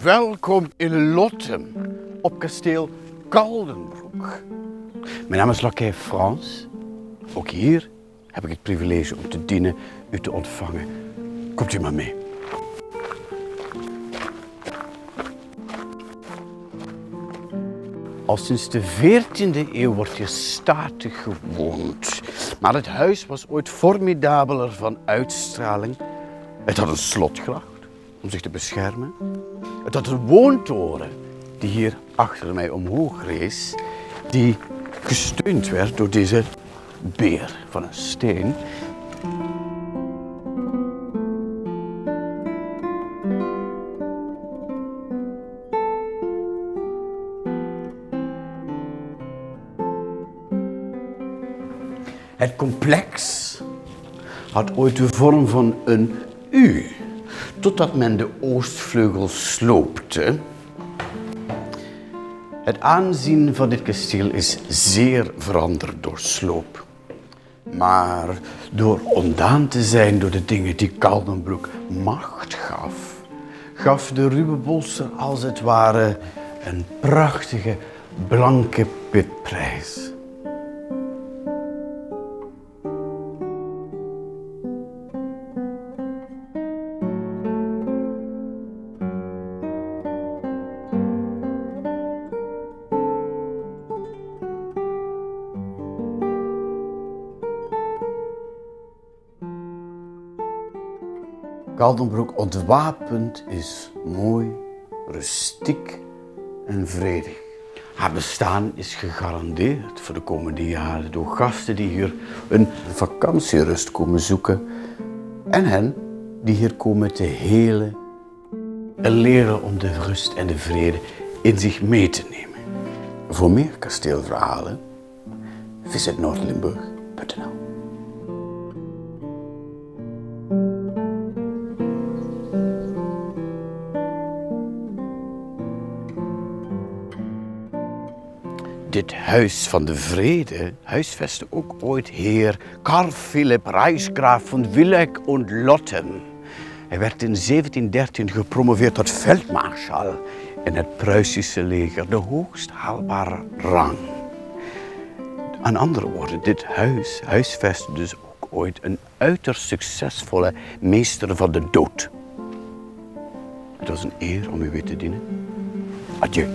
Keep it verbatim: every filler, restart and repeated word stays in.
Welkom in Lottum op kasteel Kaldenbroek. Mijn naam is lacay Frans. Ook hier heb ik het privilege om te dienen, u te ontvangen. Komt u maar mee. Al sinds de veertiende eeuw wordt hier statig gewoond. Maar het huis was ooit formidabeler van uitstraling. Het had een slotgracht om zich te beschermen. Het had een woontoren die hier achter mij omhoog rees, die gesteund werd door deze beer van een steen. Het complex had ooit de vorm van een U, totdat men de oostvleugel sloopte. Het aanzien van dit kasteel is zeer veranderd door sloop. Maar door ontdaan te zijn door de dingen die Kaldenbroek macht gaf, gaf de Rubebolster als het ware een prachtige blanke pitprijs. Kaldenbroek ontwapend is mooi, rustiek en vredig. Haar bestaan is gegarandeerd voor de komende jaren door gasten die hier een vakantierust komen zoeken en hen die hier komen te helen en leren om de rust en de vrede in zich mee te nemen. Voor meer kasteelverhalen visit noordlimburg punt n l. Dit Huis van de Vrede huisvestte ook ooit heer Karl Philipp Reichsgraf von Villach und Lottum. Hij werd in zeventien dertien gepromoveerd tot veldmaarschal in het Pruisische leger, de hoogst haalbare rang. In andere woorden, dit huis huisvestte dus ook ooit een uiterst succesvolle meester van de dood. Het was een eer om u weer te dienen. Adieu.